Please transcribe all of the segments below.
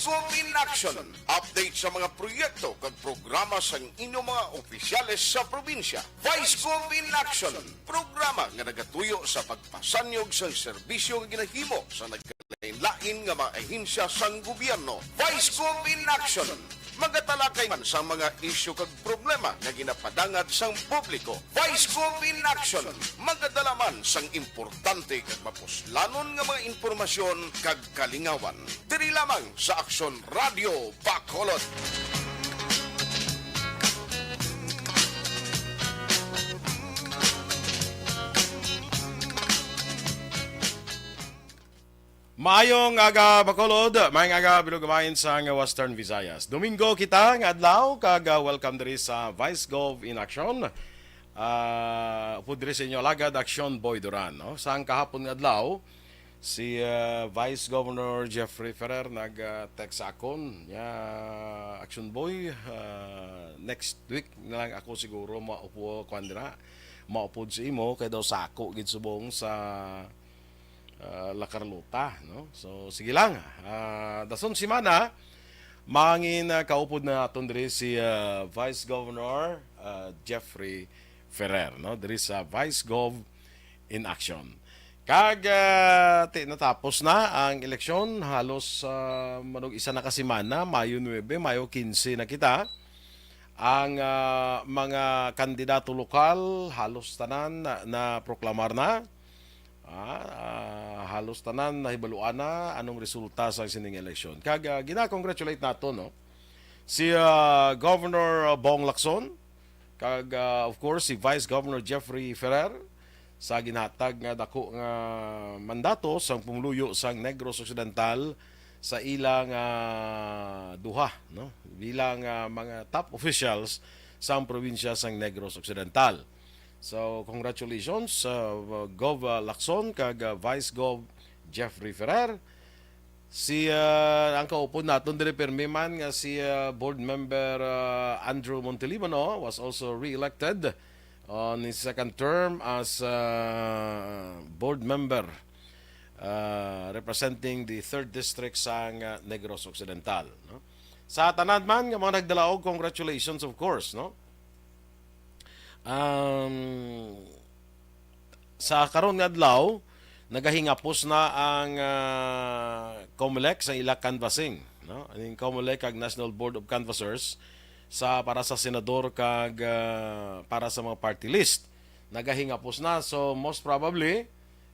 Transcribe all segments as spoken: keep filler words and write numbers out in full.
Gov in Action, update sa mga proyekto kag programa sang inyong mga opisyales sa probinsya. Vice Gov in Action, programa nga nagatuyo sa pagpasanyog sang serbisyo nga ginahimo sa nagkalain-lain nga mga ahensya sang gobyerno. Vice Gov in Action, magatalakay man sa mga isyu kag problema nga ginapadangad sang publiko. Vice Gov in Action, magadala man sang importante kag mapuslanon nga mga impormasyon kag kalingawan. Diri lamang sa Aksyon Radio Bacolod. Maayong aga, Bacolod. Maayong aga, Bilog Bayan sang Western Visayas. Domingo kita nga adlaw, kag, ah, welcome diri sa Vice Gov in Action. Ah, upod diri sa inyo alagad, Action Boy Duran, no? Sang kahapon nga adlaw, si, ah, Vice Governor Jeffrey Ferrer nag-text sa akon, nga, "Action Boy, ah, next week na lang ako siguro maupo, kuwan dira, maupod sa imo, kay daw sako gid subong sa, ah, La Carlota," no? So, sige lang. Ah, dason semana, mangin, ah, kaupod na naton diri si, ah, Vice Governor, ah, Jeffrey Ferrer, no? Diri sa Vice Gov in Action. Kag, ah, ti, natapos na ang eleksyon, halos, ah, manug isa na ka semana, Mayo nuebe, Mayo kinse na kita. Ang, ah, mga kandidato lokal, halos tanan na, naproklamar na. Ah, ah, halos tanan nahibaluan na anong resulta sa sining eleksyon. Kag, ah, gina-congratulate nato, no? Si, ah, Governor Bong Lacson, kag, ah, of course, si Vice Governor Jeffrey Ferrer, sa ginhatag nga dako nga mandato sang pumuluyo sang Negros Occidental sa ilang, ah, duha, no? Bilang, ah, mga top officials sang probinsya sang Negros Occidental. So, congratulations sa, uh, Gov, uh, Lacson kag, uh, Vice Gov Jeffrey Ferrer. Si, uh, ang kaupod naton diri pirmi man nga si, uh, Board Member, uh, Andrew Montelibano was also re-elected on his second term as, uh, board member, uh, representing the third district sang, uh, Negros Occidental, no? Sa tanan man nga mga nagdalaog, congratulations, of course, no? Um, sa karon nga adlaw, nagahingapos na ang, ah, COMELEC sa ila canvassing, no? Aning COMELEC kag National Board of Canvassers sa, para sa senador kag, ah, para sa mga party list. Nagahingapos na. So, most probably,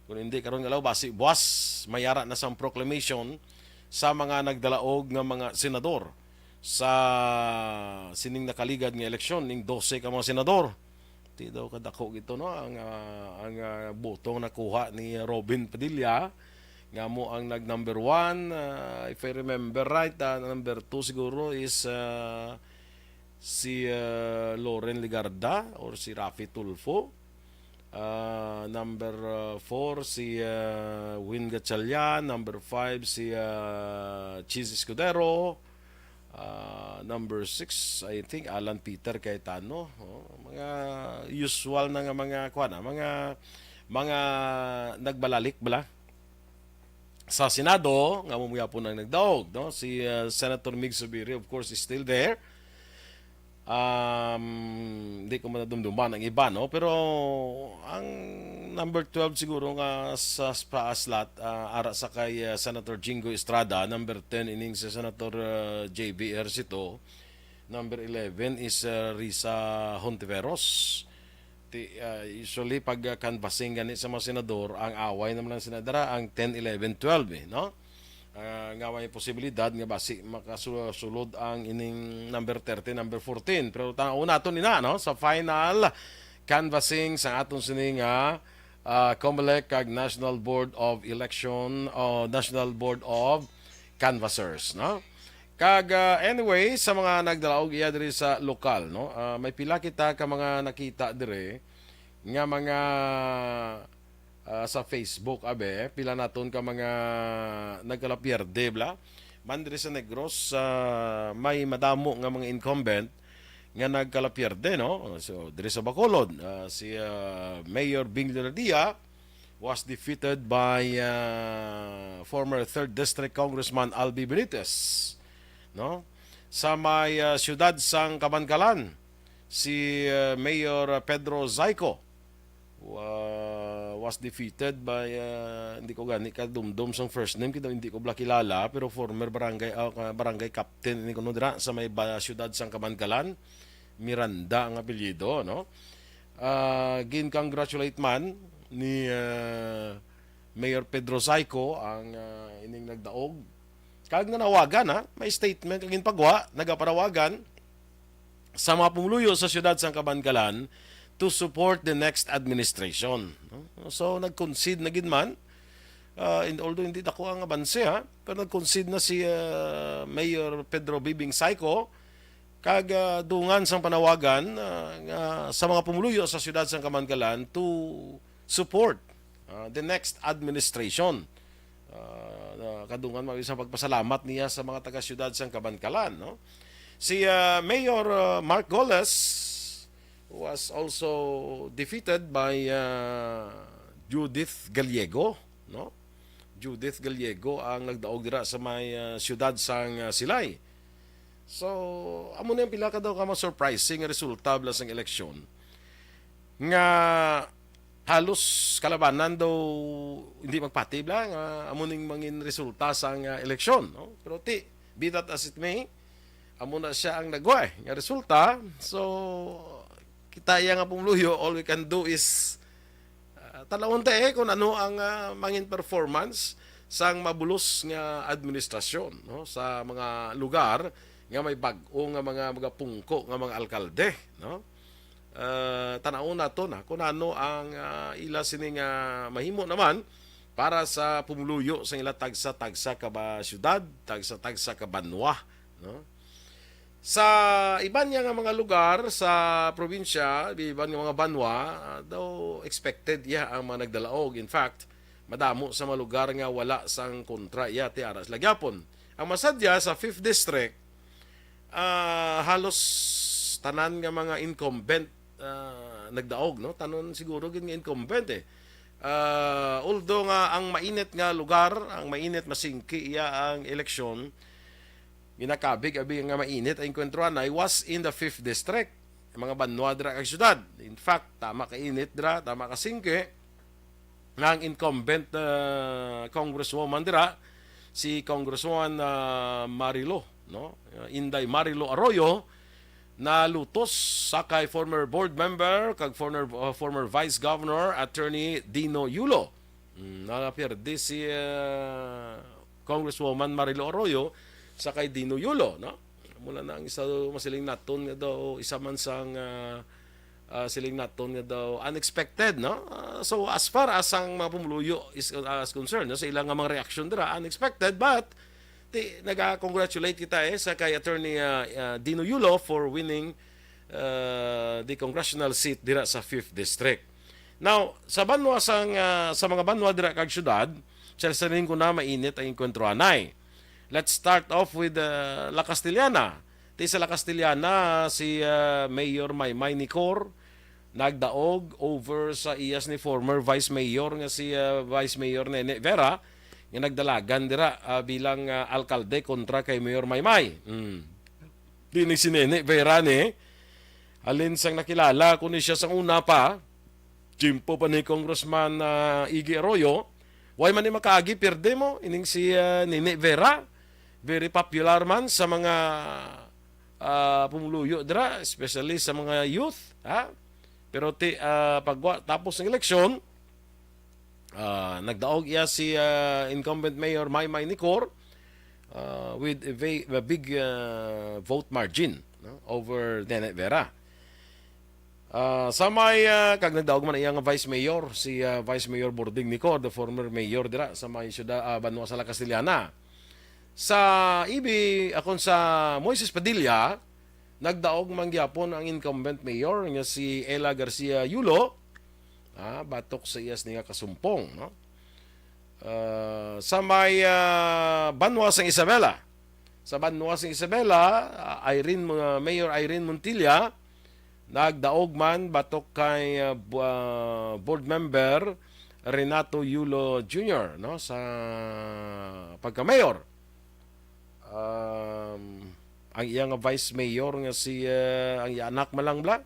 kung hindi karon nga adlaw, basi buwas, mayara na sang proclamation sa mga nagdalaog nga mga senador sa sining nakaligad nga eleksyon, ning dose ka mga senador. Ti daw kadako gito, no, ang, ah, ang, ah, boto nga nakuha ni Robin Padilla, nga mo ang nag number one, ah, if I remember right, ah, number two siguro is, ah, si, ah, Loren Legarda or si Raffy Tulfo. Ah, number, ah, four, si, ah, Win Gatchalian. Number five, si, ah, Chiz Escudero. Ah, number six, I think, Alan Peter Cayetano. Oh, mga usual na nga mga, kuwan na, mga, mga nagbalalik bala. Sa Senado, nga mo gihapon ang nagdaog, no? Si, uh, Senator Mig Zubiri, of course, is still there. Um, di ko madumduman ang iba, no? Pero ang number twelve siguro nga sa, sa slot, uh, ara sa kay, uh, Senator Jinggoy Estrada, number ten ining si Senator, uh, J V Ejercito, number eleven is, uh, Risa Hontiveros. Ti, ah, usually, pag, ah, canvassing gani sa mga senador, ang away naman lang sila dira, ang ten, eleven, twelve, eh, no? Ah, nga may posibilidad nga basi makasulod ang ining number thirty, number fourteen. Pero tan-awon naton ina, no? Sa final canvassing sa aton sini nga, ah, COMELEC kag National Board of Election o National Board of Canvassers, no? Kag, ah, anyway, sa mga nagdalaog iya diri sa lokal, no? Ah, may pila kita ka mga nakita diri nga mga, ah, sa Facebook, abe, pila naton ka mga nagkalapierde, bla? Man diri sa Negros, ah, may madamo nga mga incumbent nga nagkalapierde, no? So, diri sa Bacolod, ah, si, ah, Mayor Bing Legarda was defeated by, ah, former third District Congressman Albi Benitez. no? Sa may, ah, siyudad sang Kabankalan, si, ah, Mayor Pedro Zayco wa-, was defeated by, ah, hindi ko gani kadumdom sang first name, kay hindi ko bala kilala, pero former barangay, ah, ka-, barangay captain ini kuno dira sa may ba-, siyudad sang Kabankalan, Miranda ang apelyido, no? Ah, gin-congratulate man ni, ah, Mayor Pedro Zayco ang, ah, ining nagdaog. Kag nanawagan, ha? May statement ang ginpagwa, nagapanawagan sa mga pumuluyo sa siyudad sang Kabankalan to support the next administration, no? So, nag-concede na gid man. Ah, and although hindi dako ang abanse, ha, pero nag-concede na si, ah, Mayor Pedro Bibing Zayco, kag, ah, dungan sang panawagan, ah, nga sa mga pumuluyo sa siyudad sang Kabankalan to support, ah, the next administration. Ah, na kadungan man sa pagpasalamat niya sa mga taga-siyudad sang Kabankalan, no? Si, ah, Mayor, ah, Mark Goles was also defeated by, ah, Judith Gallego, no? Judith Gallego ang nagdaog dira sa may, ah, siyudad sang, ah, Silay. So, amo na yung pila ka daw ka mga surprising nga resulta bala sang eleksyon nga halos kalabanan daw hindi magpati bala nga amo ning mangin resulta sang, ah, eleksyon, no? Pero ti, be that as it may, amo na siya ang nagwa, eh, nga resulta. So, kita iya nga pumuluyo, all we can do is, ah, tanawon ta, eh, kung ano ang, ah, mangin performance sang mabulos nga administrasyon, no, sa mga lugar nga may bag-o nga mga, mga pungko nga mga alkalde, no? Ah, tanawon nato na kung ano ang, ah, ila sini nga mahimo naman para sa pumuluyo sa ila tagsa-tagsa ka ba-, syudad, tagsa-tagsa ka banwa, no? Sa iban niya nga mga lugar sa probinsya, iban nga mga banwa, ah, daw expected iya ang mga nagdalaog. In fact, madamo sa mga lugar nga wala sang kontra iya ti ara sila gyapon. Ang masadya sa fifth District, ah, halos tanan nga mga incumbent, ah, nagdaog, no? Tanan siguro gid nga incumbent, eh. Ah, although nga ang mainit nga lugar, ang mainit masingki iya ang eleksyon, ginakabig abi nga mainit ang enkwentro anay was in the fifth District, mga banwa dira kag syudad. In fact, tama ka init dira, tama ka singki, nga ang incumbent, ah, congresswoman dira, si Congresswoman, ah, Marilo, no? Inday Marilo Arroyo, nalutos sa kay former board member kag former, ah, former Vice Governor Attorney Dino Yulo. Mm, napierde si, ah, Congresswoman Marilo Arroyo sa kay Dino Yulo, no? Mula na ang isa masiling naton nga daw, isa man sang, ah, ah, siling naton nga daw unexpected, no? Ah, so, as far as ang mga pumuluyo is, ah, as concerned, no, sa ilang nga mga reaksyon dira, unexpected, but ti, naga-congratulate kita, eh, sa kay Attorney, ah, ah, Dino Yulo for winning, ah, the congressional seat dira sa fifth District. Now, sa banwa sang, ah, sa mga banwa dira kag syudad, sa siling ko na mainit ang enkwentro anay. Let's start off with, ah, La Castellana. Ti sa La Castellana, si, ah, Mayor Maymay Nicor nagdaog over sa iyas ni former Vice Mayor nga si, ah, Vice Mayor Nene Vera, nga nagdalagan dira, ah, bilang, ah, alkalde kontra kay Mayor Maymay. Mm. Di ni si Nene Vera ni, halin sang nakilala ko ni siya sang una pa, tiyempo pa ni Congressman, ah, Iggy Arroyo, way man ni makaagi, pierde mo, ining si, ah, Nene Vera, very popular man sa mga, ah, pumuluyo dira, especially sa mga youth, ha? Pero ti, ah, pagwa, tapos ng eleksyon, ah, nagdaog iya si, ah, incumbent Mayor Maymay Nicor, ah, with a, va-, a big, ah, vote margin, no, over Nene Vera. Ah, sa may, ah, kag nagdaog man iya nga Vice Mayor, si, ah, Vice Mayor Bording Nicor, the former mayor dira sa may syudad, ah, banwa sa La Castellana. Sa ibi, akon sa Moises Padilla, nagdaog man gyapon ang incumbent mayor nga si Ella Garcia Yulo, ah, batok sa iyas ni nga kasumpong, no? Ah, sa may, ah, banwa sang Isabela. Sa banwa sang Isabela, ah, Irene Mo-, Mayor Irene Montilla, nagdaog man batok kay, ah, bu-, ah, board member Renato Yulo Junior, no, sa pagka-mayor. Um, ang iya nga vice mayor nga si, ah, ang iya anak man lang bala,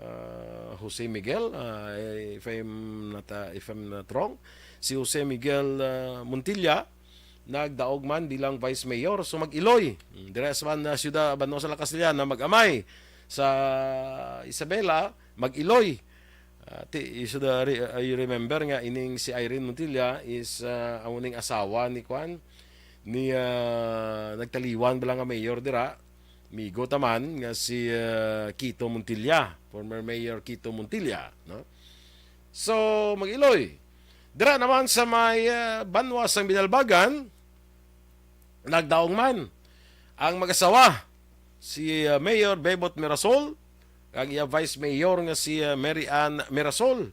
ah, Jose Miguel, ah, if I'm not, ah, if I'm not wrong, si Jose Miguel, ah, Montilla nagdaog man bilang vice mayor. So mag-iloy, mm, dira sa man, ah, siyudad, banwa sa La Castellana, mag-amay sa Isabela, mag-iloy. Ah, ti, you should, ah, re-, ah, you remember nga ining si Irene Montilla is, ah, amo ning asawa ni kwan, ni, ah, nagtaliwan bala nga mayor dira, migo ta man nga si, ah, Kito Montilla, former Mayor Kito Montilla, no? So, mag-iloy. Dira naman sa may, ah, banwa sang Binalbagan, nagdaog man ang mag-asawa, si, ah, Mayor Bebot Mirasol, ang iya vice mayor nga si, ah, Mary Ann Mirasol.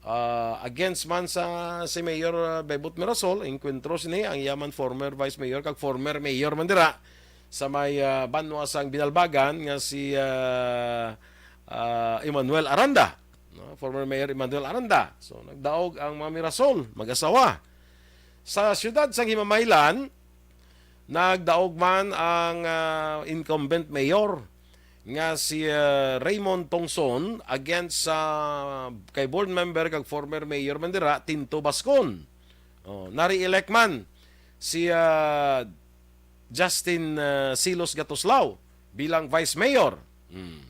Ah, against man sa si Mayor, ah, Bebot Mirasol, inkwentro sini ang iya man former vice mayor kag former mayor man dira sa may, ah, banwa sang Binalbagan nga si, ah, ah, Emmanuel Aranda, no? Former Mayor Emmanuel Aranda. So, nagdaog ang mga Mirasol, mag-asawa. Sa siyudad sang Himamaylan, nagdaog man ang, ah, incumbent mayor nga si, ah, Raymond Tongson against sa kay board member kag former mayor man dira, Tinto Bascon. Oh, na-re-elect man si, ah, Justin, ah, Silos Gatuslao bilang vice mayor. Hmm.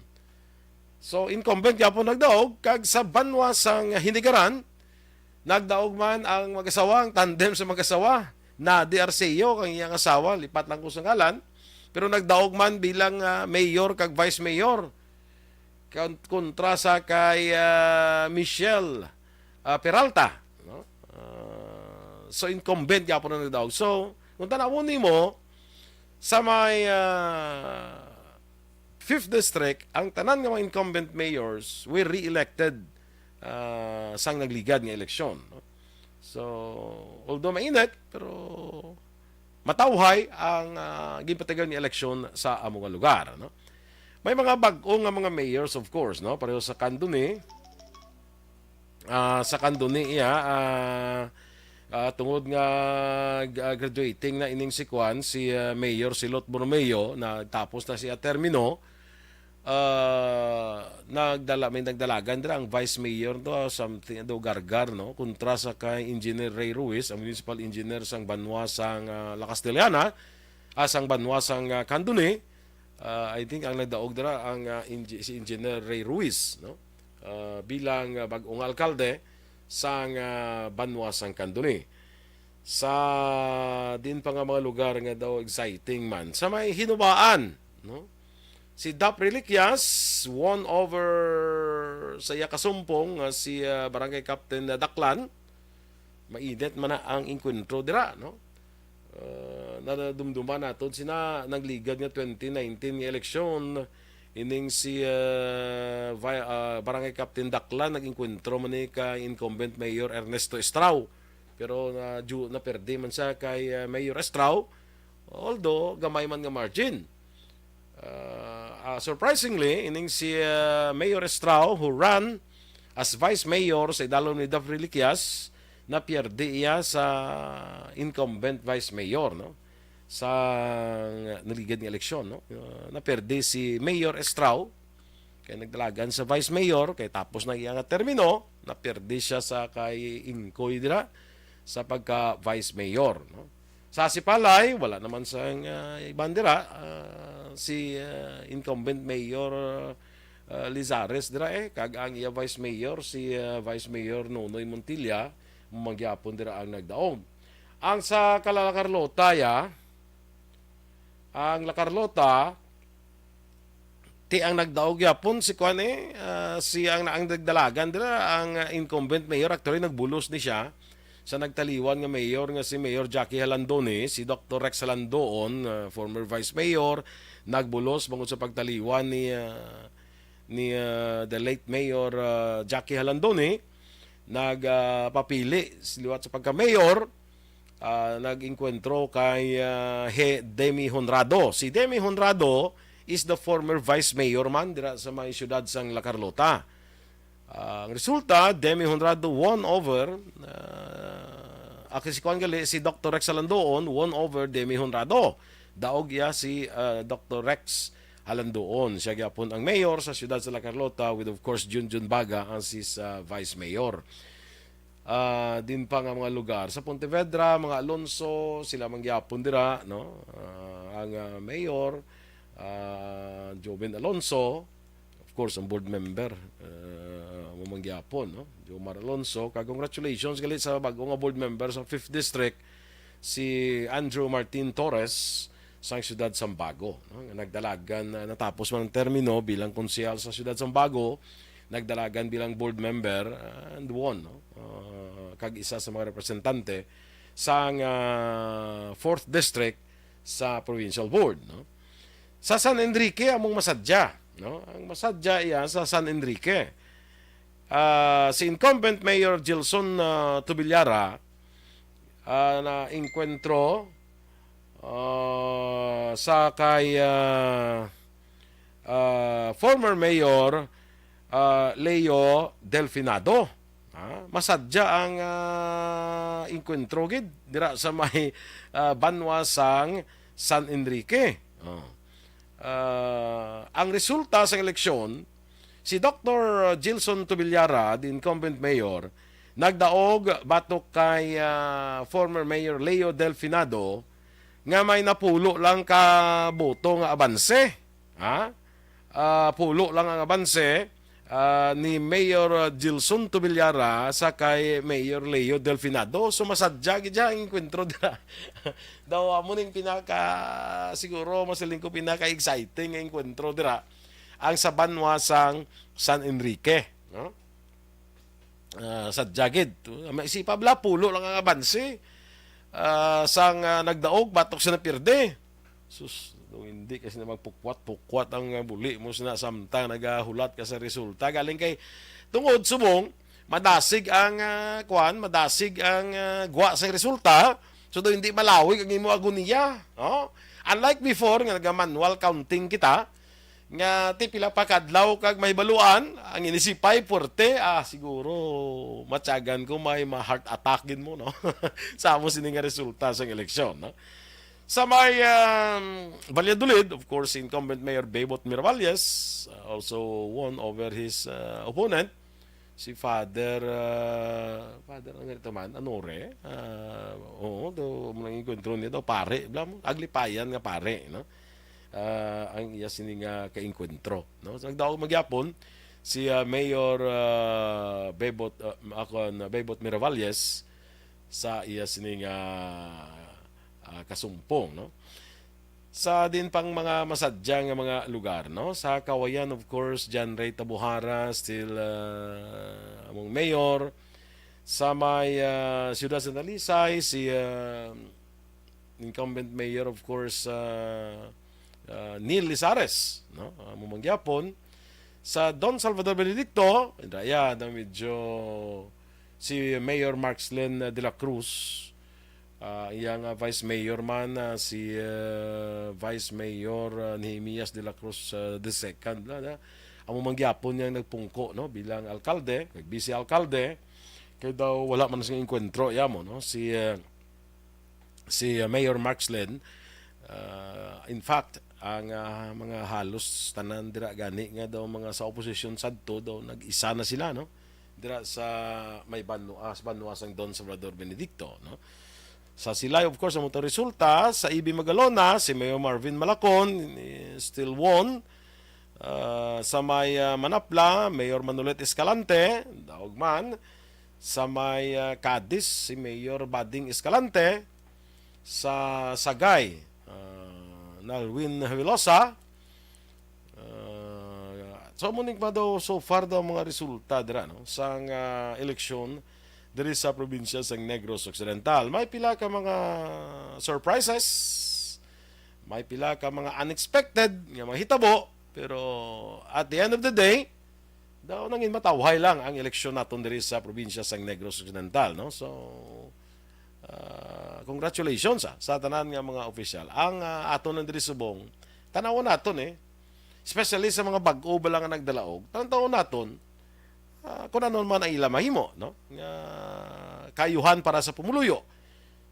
So, incumbent gyapon nagdaog, kag sa banwa sang Hinigaran, nagdaog man ang mag-asawa, ang tandem sa mag-asawa, Nadi Arceo kang iyang asawa, lipat lang ko sa ngalan, pero nagdaog man bilang, ah, mayor kag vice mayor kon-, kontra sa kay, ah, Michelle, ah, Peralta, no? Ah, so, incumbent gyapon ang nagdaog. So, kung tanawon nimo, sa may, ah, fifth District, ang tanan nga mga incumbent mayors were re-elected, ah, sang nagligad nga eleksyon, no? So, although mainit, pero matawhay ang, ah, ginpatigayon nga eleksyon sa amo nga lugar, no? May mga bag-o nga mga mayors, of course, no? Pareho sa Candoni, ah, sa Candoni iya, ah, ah, tungod nga, ah, graduating na ining si Kwan, si, ah, Mayor Silot Borromeo, na tapos na siya termino, ah, nagdala, may nagdalagan dira ang vice mayor to, ah, something daw Gargar, no? Kontra sa kay Engineer Ray Ruiz, ang municipal engineer sang banwa sang, ah, La Castellana, ah, sang banwa sang, ah, Candoni. Ah, I think ang nagdaog dira ang, ah, engi-, si Engineer Ray Ruiz, no? Ah, bilang, ah, bag-ong alkalde sang, ah, banwa sang Candoni. Sa din pa nga mga lugar nga daw exciting man. Sa may Hinubaan, no? Si Dap Reliquias won over sa iya kasumpong nga si, ah, Barangay Captain Daklan. Mainit man na ang engkwentro dira, no? Ah, nadumduman naton sina nagligad nga twenty nineteen nga eleksyon, ining si, ah, vi-, ah, Barangay Captain Daklan, nag-engkwentro man ni kay incumbent Mayor Ernesto Estrao. Pero na, ju-, naperde man siya kay, ah, Mayor Estrao, although gamay man nga margin. Ah, ah, surprisingly, ining si, ah, Mayor Estrao, who ran as vice mayor sa idalom ni Daph Reliquias, napierde iya sa incumbent vice mayor, no? Sa nagligad nga eleksyon, no? Ah, napierde si Mayor Estrao kay nagdalagan sa vice mayor, kay tapos na iya nga termino, napierde siya sa kay Incoy dira sa pagka vice mayor, no? Sa Sipalay, wala naman sang, ah, iban dira, ah, si, ah, incumbent mayor, ah, Lizares dira, eh, kag ang iya vice mayor, si, ah, Vice Mayor Nonoy Montilla, mao man gyapon dira ang nagdaog. Ang sa Kala-, La Carlota, ya, ang La Carlota, ti ang nagdaog yapon si kuan, eh, ah, si ang, ang nagdalagan dira, ang, ah, incumbent mayor, actually nagbulos ni siya sa nagtaliwan nga mayor nga si Mayor Jackie Jalandoni, si Doktor Rex Jalandoon, ah, former vice mayor, nagbulos bangod sa pagtaliwan ni, ah, ni, ah, the late Mayor, ah, Jackie Jalandoni, nag, ah, papili liwat sa pagka-mayor, ah, nag-engkwentro kay, ah, he-, Demi Honrado. Si Demi Honrado is the former vice mayor man dira sa may siyudad sang La Carlota. Ah, ang resulta, Demi Honrado won over, ah, ah, si kuan gali, si Doktor Rex Jalandoon won over Demi Honrado. Daog iya si, ah, Doktor Rex Halandoon. Siya gyapon ang mayor sa siyudad sa La Carlota, with, of course, Junjun Baga as his, ah, vice mayor. Ah, din pa nga mga lugar sa Pontevedra, mga Alonso, sila man gyapon dira, no? Ah, ang, ah, mayor, ah, Joven Alonso, of course, ang board member, ah, amo man gyapon, no? Jomar Alonso, kag congratulations gali sa bag-o nga board member sa fifth District, si Andrew Martin Torres sang siyudad Sambago, no? Nga nagdalagan, ah, natapos man ang termino bilang konsehal sa siyudad Sambago, nagdalagan bilang board member, ah, and won, no? Ah, kag isa sa mga representante sang, ah, fourth District sa provincial board, no? Sa San Enrique, among masadya, no? Ang masadya iya sa San Enrique. Ah, si incumbent Mayor Gilson, ah, Tubillara, ah, na-enkwentro, ah, sa kay, ah, ah, former Mayor, ah, Leo Delfinado. Ah, masadya ang, ah, enkwentro gid dira sa may, ah, banwa sang San Enrique. Oh. Ah, ang resulta sa eleksyon, si Doktor Gilson Tubillara, the incumbent mayor, nagdaog batok kay, ah, former Mayor Leo Delfinado nga may napulo lang ka boto nga abanse. Ha? Ah, pulo lang ang abanse, ah, ni Mayor Gilson Tubillara sa kay Mayor Leo Delfinado. So, masadya gid siya ang enkwentro dira. Daw amo ning pinaka, siguro, masiling ko, pinaka-exciting nga enkwentro dira, ang sa banwa sang San Enrique, no? Ah, sadya gid. May si Pabla, pulo lang ang abanse, ah, sang, ah, nagdaog, batok sa napirde. Sus, daw hindi kasi na magpukwat-pukwat ang, ah, buli mo sina samtang nagahulat ka sa resulta. Galing kay, tungod subong, madasig ang, ah, kwan, madasig ang, ah, gwa sa resulta. So, daw hindi malawig ang imo agoniya, no? Unlike before, nga naga-manual counting kita, nga ti pila pa kadlaw kag mahibaluan, ang inisipay, puwerte, ah, siguro, matyagan ko may ma-heart attack gid mo, no? Sa amo sini nga resulta sang eleksyon, no? Sa may, um, Valladolid, of course, si incumbent Mayor Bebot Miravalles, uh, also won over his, uh, opponent, si Father, uh, Father, ano ito man, Anore, uh, oo, do, mo nang enkwentro niya daw, pare, bla mo, aglipayan nga pare, no? Ah, ang iya sini nga kaengkwentro, no? So, nagdaog man gyapon si, ah, Mayor, ah, Bebot, ah, ako, na Bebot Miravalles sa iya sini nga, ah, kasumpong, no? Sa din pang mga masadya nga mga lugar, no? Sa Cauayan, of course, John Ray Tabuhara, still, ah, among mayor. Sa may, ah, Ciudad sa Talisay, si, ah, incumbent mayor, of course, ah, ah, Neil Lizares, no? Ah, amo man gyapon. Sa Don Salvador Benedicto, daya na medyo si Mayor Markslin de la Cruz, ah, iya nga vice mayor man, ah, si, ah, Vice Mayor, ah, Nehemias de la Cruz, ah, the second, bla, na. Amo man gyapon yang nagpungko, no, bilang alkalde, kag vice alkalde, kay daw wala man sing enkwentro, ya mo, no? Si, ah, si, ah, Mayor Markslin, ah, in fact, ang, ah, mga halos tanan dira gani nga daw mga sa oposisyon sadto daw nag-isa na sila, no? Dira sa may banwa, sa banwa sang Don Salvador Benedicto, no? Sa Silay, of course, ang mga resulta, sa E B Magalona, si Mayor Marvin Malacon, eh, still won. Ah, sa may, ah, Manapla, Mayor Manolet Escalante, daog man. Sa may, ah, Cadiz, si Mayor Bading Escalante. Sa Sagay, ah, Nalwin Havelosa. Ah, so, muning pa daw, so far daw, mga resulta dira, no, sang, ah, eleksyon diri sa probinsya sang Negros Occidental. May pila ka mga surprises, may pila ka mga unexpected nga mga hitabo, pero at the end of the day, daw nangin matawhay lang ang eleksyon naton diri sa probinsya sang Negros Occidental, no? So, ah, congratulations, ah, sa tanan nga mga opisyal. Ang, ah, aton lang diri subong, tanawon naton, eh. Especially sa mga bag-o ba lang nga nagdalaog, tanawon naton, ah, kung ano man ang ila mahimo, no? Nga kaayuhan para sa pumuluyo.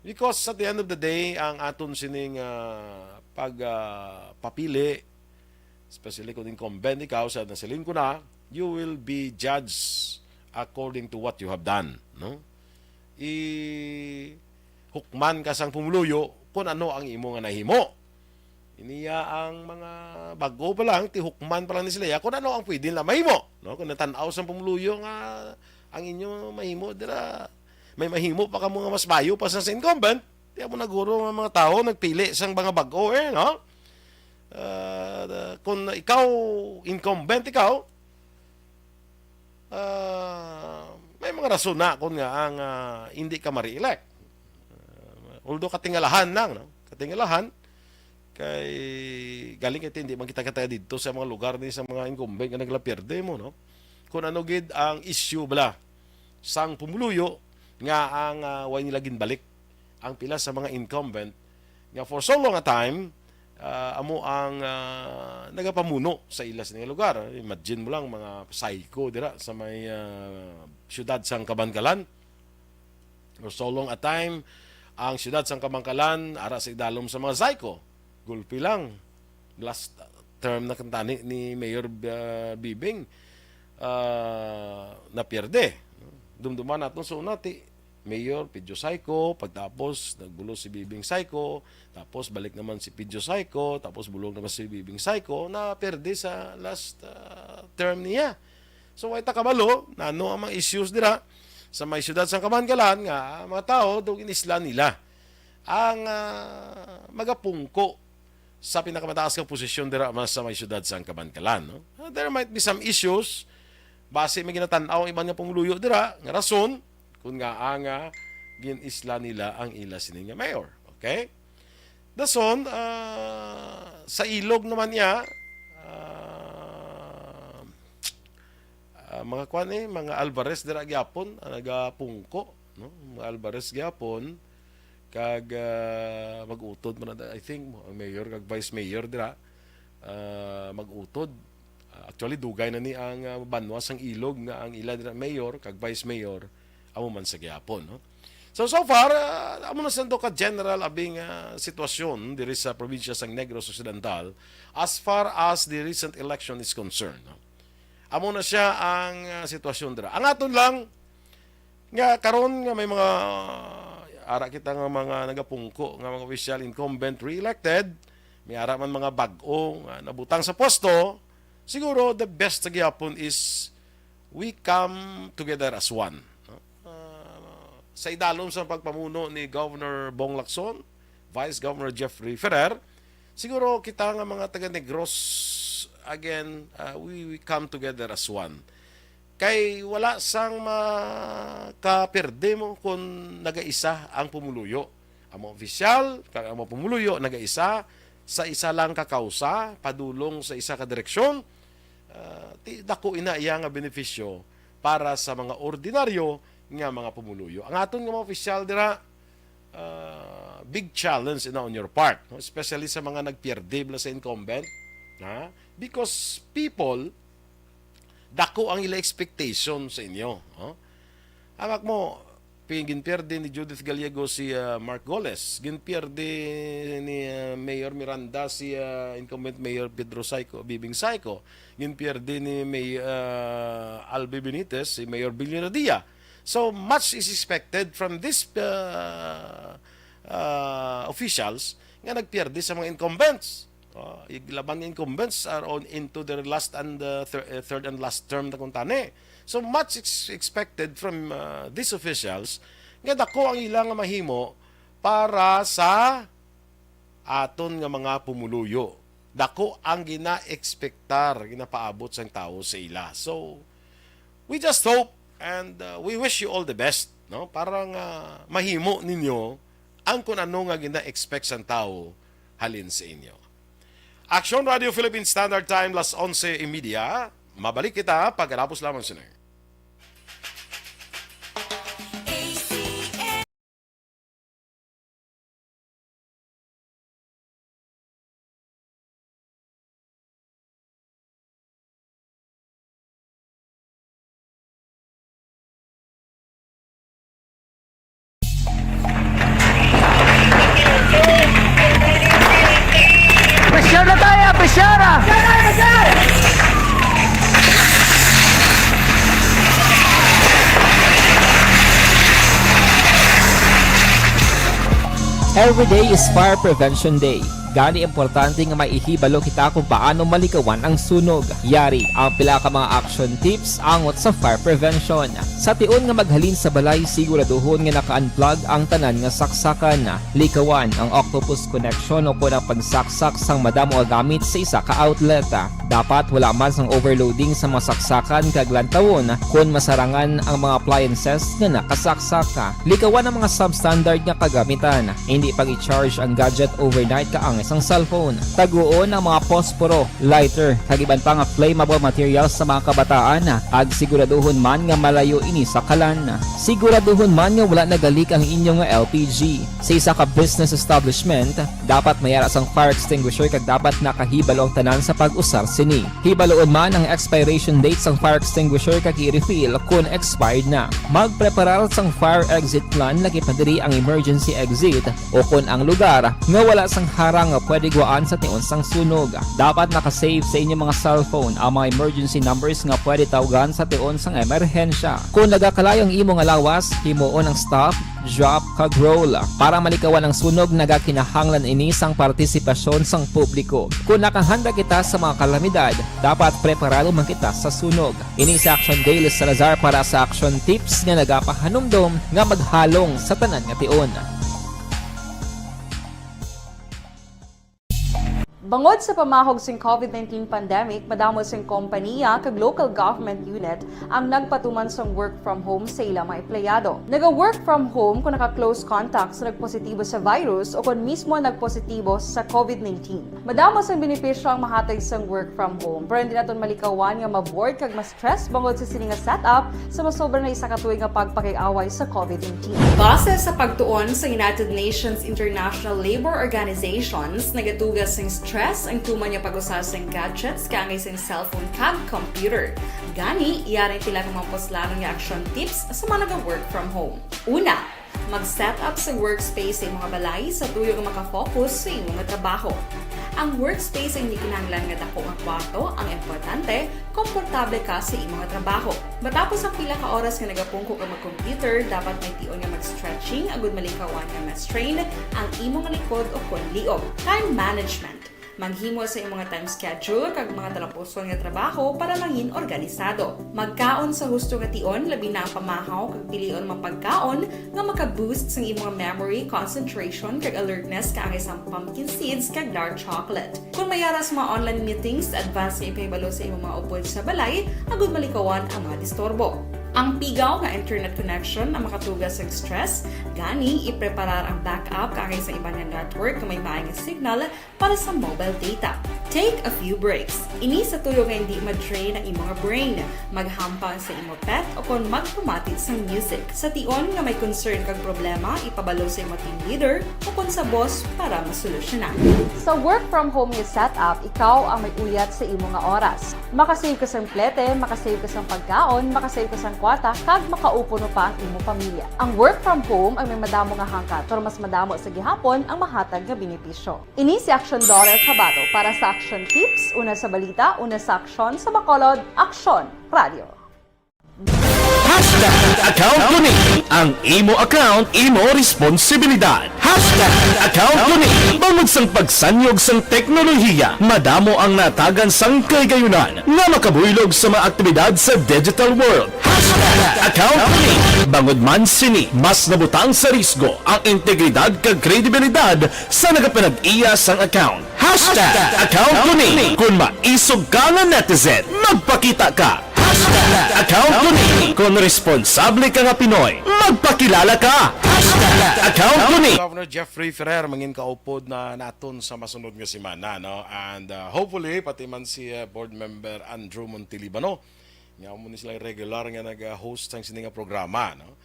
Because at the end of the day, ang aton sining, ah, pag, ah, papili, especially kung incumbent ikaw, sa nasiling ko na, you will be judged according to what you have done, no? I-, hukman ka sang pumuluyo kung ano ang imo nga nahimo. Iniya ang mga bag-o pa lang, tihukman pa lang ni sila, ya, kung ano ang pwede nila mahimo, no? Kung natan-aw sang pumuluyo nga ang inyo mahimo, dira, may mahimo pa kamo nga mas mayo pa sa, sa incumbent, di mo na guro nga mga tao nagpili sang mga bag-o, eh, no? Ah, kung ikaw, incumbent ikaw, ah, may mga rason na kung nga ang, ah, hindi ka ma-re-elect. Ah, although katingalahan lang, no? Katingalahan, kay galing kay hindi man kita kataya dito sa mga lugar ni sa mga incumbent nga naglapierde mo, no? Kung ano gid ang issue bala sang pumuluyo nga ang, ah, way nila ginbalik ang pila sa mga incumbent nga for so long a time, ah, amo ang, ah, nagapamuno sa ila sa nga lugar. Imagine mo lang, mga psycho dira sa may, ah, siyudad sang Kabankalan. For so long a time, ang siyudad sang Kabankalan ara sa idalom sa mga psycho. Gulpi lang. Last term na kantani ni Mayor, ah, Bibing, ah, napierde. Dumduman naton sa una, ti Mayor Pedro Saico, pagtapos nagbulo si Bibing Saico, tapos balik naman si Pedro Saico, tapos bulong naman si Bibing Saico, na perde sa last, ah, term niya. So, way ta kabalo, nano ang mga issues dira sa may siyudad sang Kabankalan nga mga tao, daw ginisla nila ang, ah, magapungko sa pinakamataas nga posisyon dira man sa may siyudad sang Kabankalan, no? Ah, there might be some issues, base may ginatan-aw ang iban nga pumuluyo dira, nga rason, kung nga nga gin-isla nila ang ila sini nga mayor. Okay? Dason, ah, sa ilog naman niya, ah, ah, mga kwan eh, mga Alvarez dira gyapon, ah, nagapungko, no? Mga Alvarez gyapon, kag, ah, mag-utod man na, I think, ang mayor kag vice mayor dira, ah, mag-utod. Ah, actually, dugay na ni ang, ah, banwa sang ilog nga ang ila dira mayor kag vice mayor amo man sa gihapon, no? So, so far, ah, amo na sa ka general abing, ah, sitwasyon diri sa probinsya sang Negros Occidental as far as the recent election is concerned, no? Amo na siya ang, ah, sitwasyon dira. Ang aton lang nga karon nga may mga, ara kita nga mga nagapungko nga mga official, incumbent, re-elected, may ara man mga bag-o nga nabutang sa pwesto, siguro the best sa gihapon is we come together as one, no? Ah, sa idalom sa pagpamuno ni Governor Bong Lacson, Vice Governor Jeffrey Ferrer, siguro kita nga mga taga Negros, again, ah, we, we come together as one. Kay wala sang makaperde mo kung nagaisa ang pumuluyo. Ang mga opisyal kag ang mga pumuluyo nagaisa sa isa lang ka kausa, padulong sa isa ka direksyon. Ah, ti-, dako ina iya nga benepisyo para sa mga ordinaryo nga mga pumuluyo. Ang aton nga mga opisyal dira, ah, big challenge ina on your part, no? Especially sa mga nagpierde bala sa incumbent, ha? Because people, dako ang ila expectation sa inyo, no? Amak mo, pi-, ginpierde ni Judith Gallego si, ah, Mark Goles, ginpierde ni, ah, Mayor Miranda si, ah, incumbent Mayor Pedro Saico, Bibing Saico, ginpierde ni May-, ah, Albi Benitez si Mayor Billy Radia. So, much is expected from these, ah, ah, officials nga nagpierde sa mga incumbents. Ah, ig-, laban nga incumbents are on into their last and, uh, thir-, uh, third and last term na kuntani. So, much is expected from, uh, these officials nga dako ang ila nga mahimo para sa aton nga mga pumuluyo. Dako ang gina-expectar, ginapaabot sang tawo sa ila. So, we just hope and, uh, we wish you all the best, no? Para nga mahimo ninyo ang kun ano nga gina-expect sang tawo halin sa inyo. Action Radio Philippine Standard Time, las onse y media. Mabalik kita pagkatapos lamang sini. Every day is Fire Prevention Day. Gani, importante nga maihibalo kita kung paano malikawan ang sunog. Yari ang pila ka mga action tips angot sa fire prevention. Sa tion nga maghalin sa balay, siguraduhon nga naka-unplug ang tanan nga saksakan. Likawan ang octopus connection o kon ang pagsaksak sang madamo nga gamit sa isa ka outlet. Dapat wala man sang overloading sa mga saksakan kag lantawon kon masarangan ang mga appliances nga nakasaksak. Likawan ang mga substandard nga kagamitan. Hindi pag-i-charge ang gadget overnight kaangay sang cellphone. Taguon ang mga posporo, lighter, kag iban pa nga flammable materials sa mga kabataan, kag siguraduhon man nga malayo ini sa kalan. Siguraduhon man nga wala nagalik ang inyo nga L P G. Sa isa ka business establishment, dapat may ara sang fire extinguisher kag dapat nakahibalo ang tanan sa pag-usar sini. Hibaluon man ang expiration date sang fire extinguisher kag i-refill kon expired na. Magpreparar sang fire exit plan, lakip na diri ang emergency exit, o kon ang lugar nga wala sang harang nga pwede gwaan sa tion sang sunog. Dapat naka-save sa inyo mga cellphone ang mga emergency numbers nga pwede tawgan sa tion sang emerhensya. Kon nagakalayo ang imo nga lawas, himuon ang stop, drop, kag roll. Para malikawan ang sunog, nagakinahanglan ini sang partisipasyon sang publiko. Kon nakahanda kita sa mga kalamidad, dapat preparado man kita sa sunog. Ini si Action Daily Salazar para sa Action Tips nga nagapahanumdom nga maghalong sa tanan nga tion. Bangod sa pamahog sing COVID nineteen pandemic, madamo sing kompaniya kag local government unit ang nagpatuman sang work from home sa ila mga empleyado. Naga-work from home kung naka-close contact sa nagpositibo sa virus o kon mismo nagpositibo sa COVID nineteen. Madamo sang benepisyo ang mahatag sang work from home, pero hindi naton malikawan nga ma-bored kag ma-stress bangod sa sini nga setup sa masobra na isa ka tuig nga pagpakig-away sa COVID nineteen. Base sa pagtuon sa United Nations International Labor Organizations, nagatuga sing stress ang tuman nga pag-usa sing gadgets kaangay sing cellphone kag computer. Gani, yari ang pila ka mga puslanon nga action tips sa mga naga-work from home. Una, mag-set up sa workspace sa imong balay sa tuyo nga makafocus sa imong trabaho. Ang workspace ay hindi kinahanglan nga dako nga kwarto, ang importante, komportable ka sa imong trabaho. Matapos ang pila ka oras nga nagapungko ka mag-computer, dapat may tion nga mag-stretching agud malikawan nga ma-strain ang imong likod o kon liog. Time management. Maghimo sa imong time schedule kag mga talapuson nga trabaho para mangin organisado. Magkaon sa husto nga tion, labi na ang pamahaw kag pilion mga pagkaon nga maka-boost sang imong memory, concentration, kag alertness kaangay sang pumpkin seeds kag dark chocolate. Kon may ara sa mga online meetings, advance nga ipahibalo sa imong mga upod sa balay agud malikawan ang mga disturbo. Ang pigaw nga internet connection ang makatuga sang stress, gani ipreparar ang backup kaangay sa iban nga network nga may maayo nga signal para sa mobile data. Take a few breaks. Ini sa tuyo nga hindi ma-drain ang imo nga brain. Maghampang sa imo pet o kon magpamati sang music. Sa tion nga may concern kag problema, ipabalo sa imo team leader o kon sa boss para masolusyonan. Sa work from home nga setup, ikaw ang may uyat sa imo nga oras. Makasave ka sang plete, makasave ka sang pagkaon, makasave ka sang kwarta, kag makaupuno pa ang imo pamilya. Ang work from home ang may madamo nga hangkat, pero mas madamo sa gihapon ang mahatag nga benepisyo. Ini si Action Daughter Chavado para sa Action Tips, una sa balita, una sa aksyon, sa Bacolod, Aksyon Radio. Hashtag account ko ni. Ang imo account, imo responsibilidad. Hashtag account ko ni. Bangod sang pagsanyog sang teknolohiya, madamo ang natagan sang kahigayunan nga makabuylog sa mga aktibidad sa digital world. Hashtag account ko ni. Bangod man sini, mas nabutang sa risgo ang integridad kag kredibilidad sa nagapanag-iya sang account. Hashtag account ko ni. Kung maisog ka nga netizen, magpakita ka. Hashtag account ko ni. Kung responsable ka nga Pinoy, magpakilala ka. Hashtag account ko ni. Governor Jeffrey Ferrer mangin kaupod na naton sa masunod nga semana, no? And, uh, hopefully, pati man si, uh, Board Member Andrew Montelibano, nga amo ni sila regular nga nag-host sang sini nga programa, no?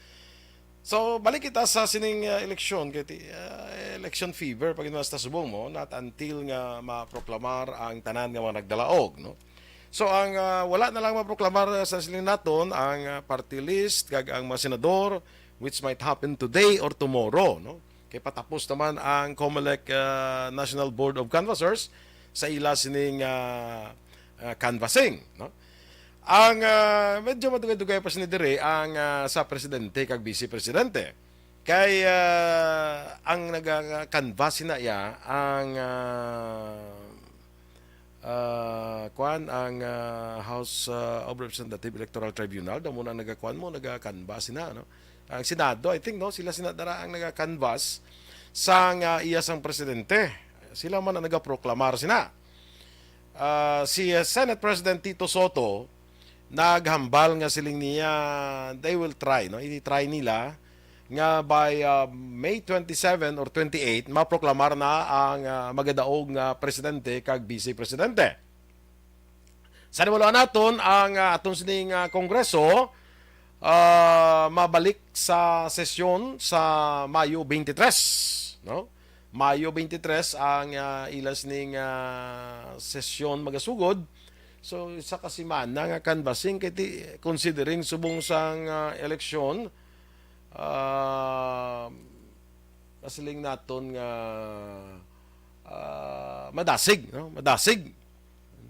So, balik kita sa sining, uh, eleksyon, kay ti-, uh, election fever, pag nasa subong mo, not until nga maproklamar ang tanan nga mga nagdalaog, no? So, ang, uh, wala na lang maproklamar, uh, sa siling naton, ang, uh, party list, kag ang mga senador, which might happen today or tomorrow, no? Kay patapos naman ang Comelec, uh, National Board of Canvassers sa ila sining, uh, uh, canvassing, no? Ang, ah, medyo madugay-dugay pa sini diri ang, ah, sa presidente kag vice presidente. Kay, ah, ang naga-canvass na iya ang, ah, ah, kuan, ang, ah, House, ah, of Representative Electoral Tribunal, daw mo na nagakuan mo, naga-canvass na, no? Ang Senado, I think, no, sila sina dara ang naga-canvass sang, ah, iya sang presidente. Sila man ang nagaproklamar sina. Ah, si, ah, Senate President Tito Soto naghambal nga siling niya, they will try, no? I-try nila nga by, ah, May twenty-seven or twenty-eight, maproklamar na ang, ah, magadaog nga presidente kag vice presidente. Sa nabaluan naton, ang, ah, aton sining, ah, Kongreso, ah, mabalik sa sesyon sa Mayo twenty-three, no? Mayo twenty-three ang, ah, ilas ning, ah, sesyon magasugod. So, isa ka semana nga canvassing kay ti-, considering subong sang, ah, eleksyon, ah, masiling naton nga, ah, madasig, no? Madasig.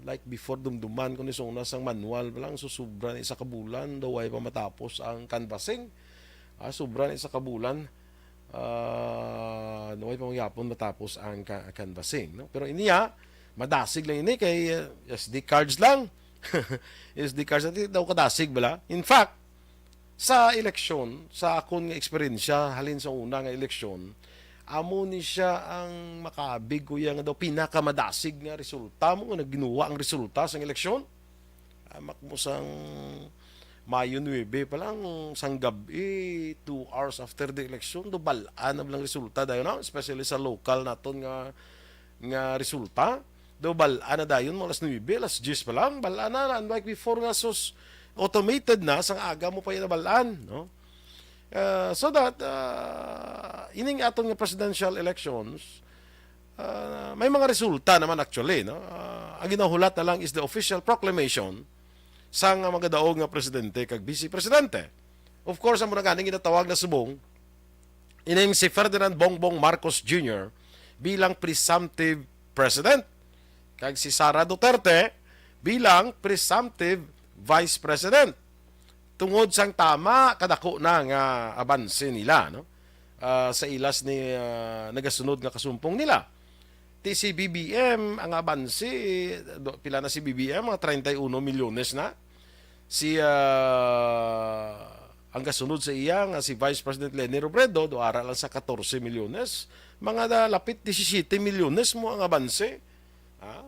Like before, dumduman ko ni sa una sang manual pa lang, so sobra na isa ka bulan, daw way pa matapos ang canvassing. Ah, sobra na isa ka bulan, ah, daw way pa gyapon matapos ang ka-, canvassing, no? Pero iniya, madasig lang ini kay, uh, S D cards lang. S D cards, ati daw kadasig bala. In fact, sa eleksyon, sa akon nga eksperyensya, halin sa una nga eleksyon, amo ni siya ang makaabig ko iya nga daw pinakamadasig nga resulta mo, nga nagginuwa ang resulta sang eleksyon. Amak mo sang Mayo nuebe pa lang, sang gab-i, two hours after the election, do bal-an na lang resulta dayon, no? Especially sa local naton nga, nga resulta. Do bal-an na dayon, mga alas nuebe, alas diyes pa lang, bal-an na. Unlike before nga, sus, automated na, sang aga mo pa yan nabalaan, no? Uh, so that, uh, ining aton nga presidential elections, uh, may mga resulta naman actually, no? Uh, ang ginahulat na lang is the official proclamation sang magadaog nga presidente kag vice presidente. Of course, amo na ganing ginatawag na subong ining si Ferdinand Bongbong Marcos Junior bilang presumptive president, kag si Sara Duterte bilang presumptive vice president, tungod sang tama kadako na nga abanse nila, no? Ah, sa ilas ni, ah, nagasunod nga kasumpong nila. Ti si B B M, ang abanse, do-, pila na si B B M? Mga treinta y uno milyones na. Si, ah, ang kasunod sa iya nga si Vice President Leni Robredo, do ara lang sa katorse milyones. Mga da-, lapit disisiyete milyones mo ang abanse. Ha?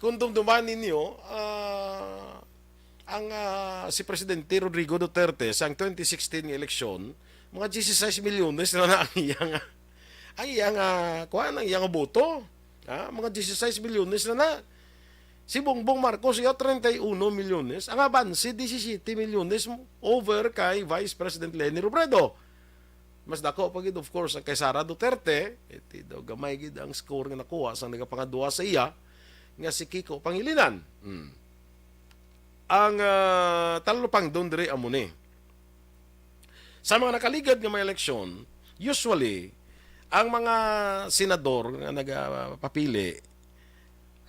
Kung dumduman ninyo, ah, ang, ah, si Presidente Rodrigo Duterte sa twenty sixteen nga eleksyon, mga dieciséis milyones na na ang iyang, ang iyang, ah, kuwan, ang iyang boto. Ah, mga dieciséis milyones na na. Si Bongbong Marcos, iya treinta y uno milyones. Ang abanse, diecisiete milyones over kay Vice President Leni Robredo. Mas dako pa gid, of course, ang kay Sara Duterte. Iti daw gamay gid ang score nga nakuha sang nagapangadua sa iya nga si Kiko Pangilinan. Hmm. Ang, ah, talupangdon diri amo ni. Sa mga nakaligad nga mga eleksyon, usually, ang mga senador nga nagapapili,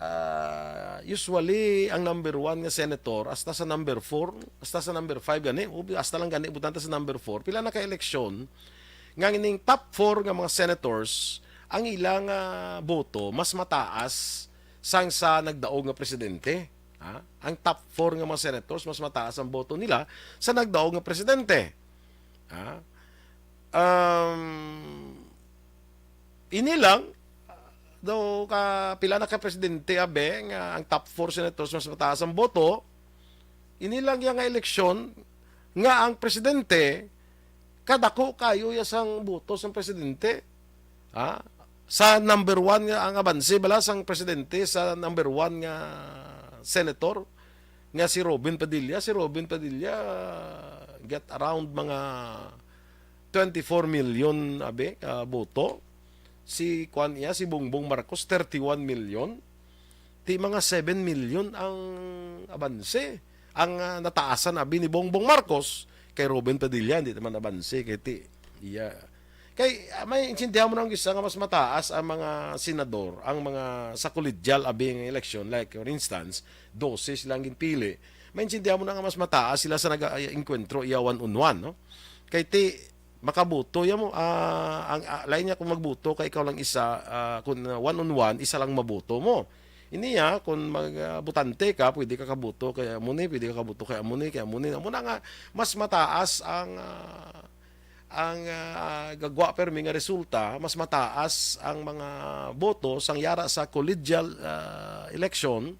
ah, usually, ang number one nga senator, hasta sa number four, hasta sa number five gani, o hasta lang gani, butanta sa number four, pila na ka eleksyon, nga ining top four nga mga senators, ang ilang, ah, boto mas mataas sang sa nagdaog nga presidente. Ha? Ang top four nga mga senators, mas mataas ang boto nila sa nagdaog nga presidente. Ha? Um, ini lang, daw ka, pila na ka presidente, abe, nga ang top four senators mas mataas ang boto, ini lang iya nga eleksyon nga ang presidente, kadako kayo ya sang boto sang presidente. Ha? Sa number one nga ang abanse bala sang presidente sa number one nga senator nga si Robin Padilla. Si Robin Padilla get around mga twenty-four million, abi, ka boto. Si kuan iya, si Bongbong Marcos, thirty-one million. Ti mga seven million ang abanse. Ang, ah, nataasan abi ni Bongbong Marcos kay Robin Padilla, hindi naman abanse kay ti iya. Kay, ah, may intindihan mo na ang isa nga mas mataas ang mga senador, ang mga sa koledyal abi nga eleksyon, like for instance, dose sila ang ginpili. May intindihan mo na nga mas mataas sila sa nag-enkwentro iya one on one, no? Kay ti, makaboto ya mo, ah, ang, ah, lain niya kung magboto ka ikaw lang isa, ah, kung, ah, one on one, isa lang maboto mo. Ini ya, kung mag, ah, botante ka, pwede ka kaboto kay amo ni, pwede ka kaboto kay amo ni, kay amo ni. Amo na nga, mas mataas ang, ah, ang, ah, gagwa permi nga resulta, mas mataas ang mga boto sang yara sa collegial, ah, election,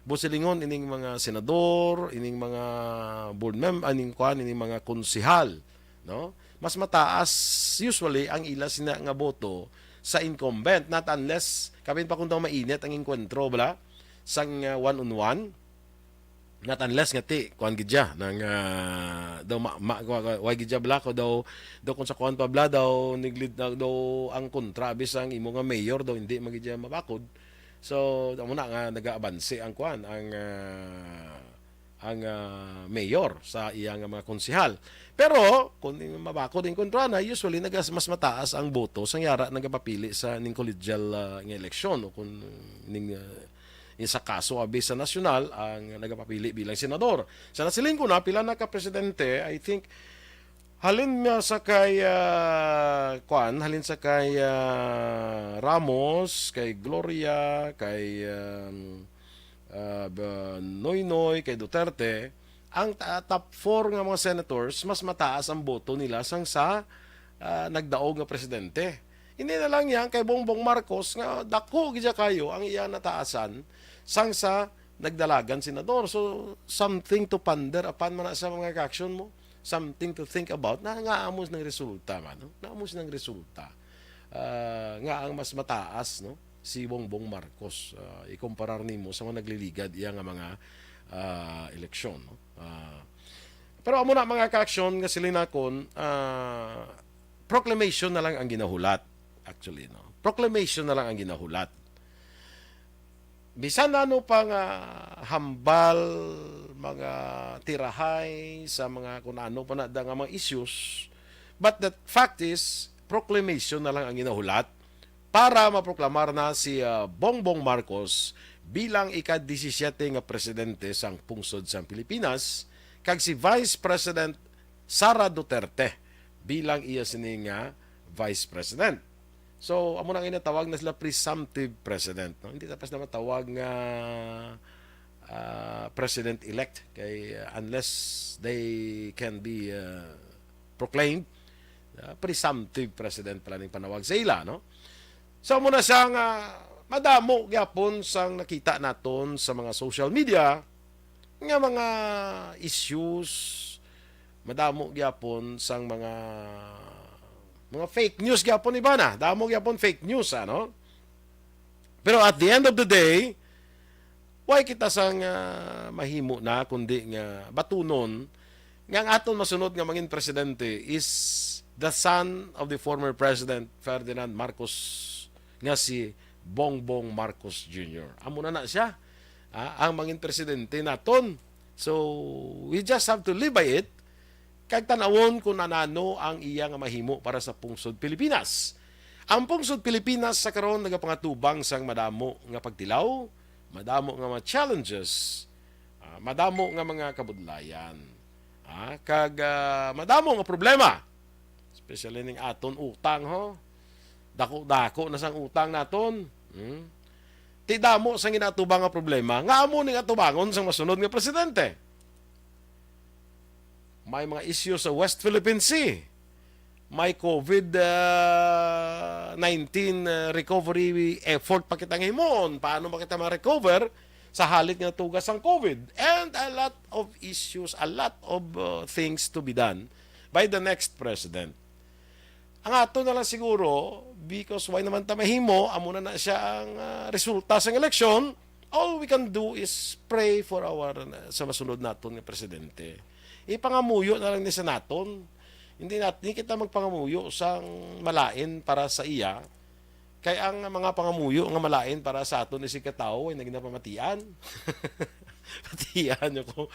busilingon ining mga senador, ining mga board mem-, ining kuan, ining mga konsehal, no? Mas mataas usually ang ila sina nga boto sa incumbent, not unless, kapin pa kung daw mainit ang engkwentro, bala, sang, ah, one on one, not unless nga ti, kuan gid siya, nang, ah, daw ma, ma, wa, wa, wa gid siya, bala, ko daw, daw kung sa kuan pa, bala, daw niglid na, daw ang kontra, abis ang imo nga mayor, daw hindi man gid siya mabakod. So, amo na nga nagaabanse ang kuan, ang, ah, ang, ah, mayor sa iya nga mga konsehal. Pero kung mabakod ang kontra na, usually nagas, mas mataas ang boto sang yara nagapapili sa ning collegial, ah, nga eleksyon o kung ning, ah, in sa kaso abi sa nasyonal ang nagapapili bilang senador. Sa nasiling ko na, pila na ka presidente, I think, halin nga sa kay, ah, kuan, halin sa kay, ah, Ramos, kay Gloria, kay, um, ah, ba-, Noynoy, kay Duterte, ang ta-, top four nga mga senators, mas mataas ang boto nila sang sa, ah, nagdaog nga presidente. Hindi na lang yan kay Bongbong Marcos nga dako gid siya kayo ang iya nataasan sang sa nagdalagan senador. So, something to ponder upon man na sa mga reaction mo. Something to think about na nga amo nang resulta man, no? Nga amo nang resulta. Ah, nga ang mas mataas, no, si Bongbong Marcos, ah, ikumparar nimo sa mga nagliligad iya nga mga, ah, eleksyon, no? Ah, pero amo na, mga ka-aksyon, nga sila nakon, ah, proclamation na lang ang ginahulat, actually, no? Proclamation na lang ang ginahulat. Bisan ano pa nga hambal, mga tirahay sa mga kung ano pa na da nga mga issues, but the fact is, proclamation na lang ang ginahulat para maproklamar na si, ah, Bongbong Marcos bilang ika-disisiete nga presidente sang pungsod sang Pilipinas, kag si Vice President Sara Duterte bilang iya sini nga Vice President. So, amo na nga ginatawag na sila presumptive president, no? Hindi tapos na matawag nga, ah, president-elect kay, uh, unless they can be, uh, proclaimed, uh, presumptive president pala ning panawag sa ila, no? So, amo na siya nga madamo gyapon sang nakita naton sa mga social media nga mga issues, madamo gyapon sang mga, mga fake news gyapon iba na. Damo gyapon fake news, ano? Pero at the end of the day, why kita sang, ah, mahimo na kundi nga batunon nga ang aton masunod nga mangin presidente is the son of the former President Ferdinand Marcos, nga si Bongbong Marcos Junior. Amo na na siya, ah, ang mangin presidente naton. So, we just have to live by it. Kag tan-awon kung anano ang iya nga mahimo para sa pungsod Pilipinas. Ang pungsod Pilipinas sa karon nagapangatubang sang madamo nga pagtilaw, madamo nga mga challenges, ah, madamo nga mga kabudlayan, ah, kag, ah, madamo nga problema. Especially ning aton utang, ho. Dako-dako na sang utang naton. Hmm? Ti damo sang ginatubang nga problema nga amo ning atubangon sang masunod nga presidente. May mga isyu sa West Philippine Sea. May COVID, ah, nineteen, ah, recovery effort pa kita nga himuon. Paano ba kita ma-recover sa halit nga natuga sang COVID? And a lot of issues, a lot of, ah, things to be done by the next president. Ang ato na lang siguro, because why naman ta mahimo, amo na na siya ang, ah, resulta sang eleksyon. All we can do is pray for our, sa masunod naton nga presidente. Ipangamuyo na lang ni sa naton. Hindi nat-, hindi kita magpangamuyo sang malain para sa iya. Kay ang mga pangamuyo nga malain para sa aton isig ka tawo ay na ginapamatian. Patian niyo ko.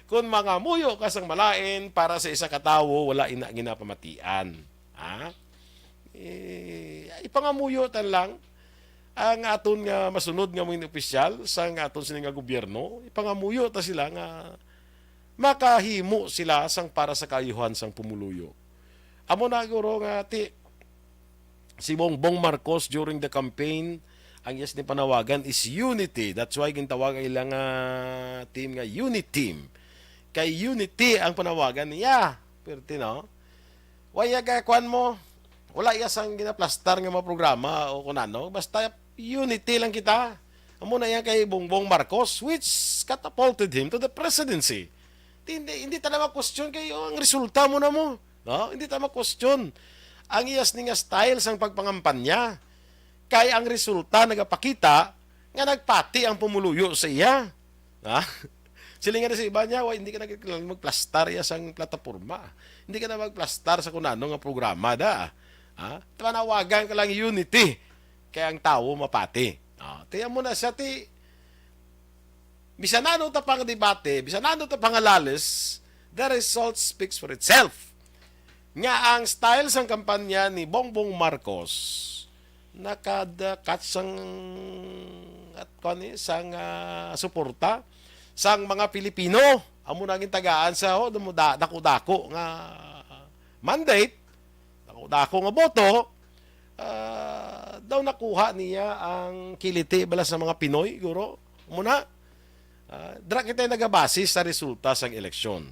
Kung mangamuyo ka sang malain para sa isa ka tawo, wala ina ginapamatian. Ha? Eh, ipangamuyo tan lang ang aton nga masunod nga mga opisyal sa nga aton sini nga gobyerno. Ipangamuyo ta sila nga makahimo sila sang para sa kaayuhan sang pumuluyo. Amo na guro nga ti si Bongbong Marcos during the campaign, ang iyas ni panawagan is unity. That's why gintawag ang ilang, ah, team nga Uniteam. Kay unity ang panawagan niya. Perte, no? Wala ka, kuwan mo, wala iya sang ginaplastar nga mga programa o kung ano. Basta unity lang kita. Amo na yan kay Bongbong Marcos, which catapulted him to the presidency. Di, hindi, hindi ta na ma-question kay, oh, ang resulta mo na mo. No? Hindi ta ma-question ang iyas ni nga style sang pagpangampanya. Kay ang resulta nagapakita nga nagpati ang pumuluyo sa iya. Ha? Silingan na sa iba niya, "Wa, hindi ka na kailangan magplastar iya sang plataporma. Hindi ka na magplastar sa kunano nga programa da. Ha? Panawagan ka lang unity kay ang tawo mapati." Ah, tiyan mo na siya, ti, bisan ano ta pang debate, bisan ano ta pangalalis, the result speaks for itself. Nga ang style sang kampanya ni Bongbong Marcos nakadakat sang, at kuwan ni, sang, ah, suporta sang mga Pilipino. Amo na ang tagaan sa, oh, damo-, da-, dako-dako nga mandate, dako-dako nga boto, ah, daw nakuha niya ang kiliti bala sa mga Pinoy, guro. Amo na. Ah, dira kita nagabase sa resulta sang eleksyon.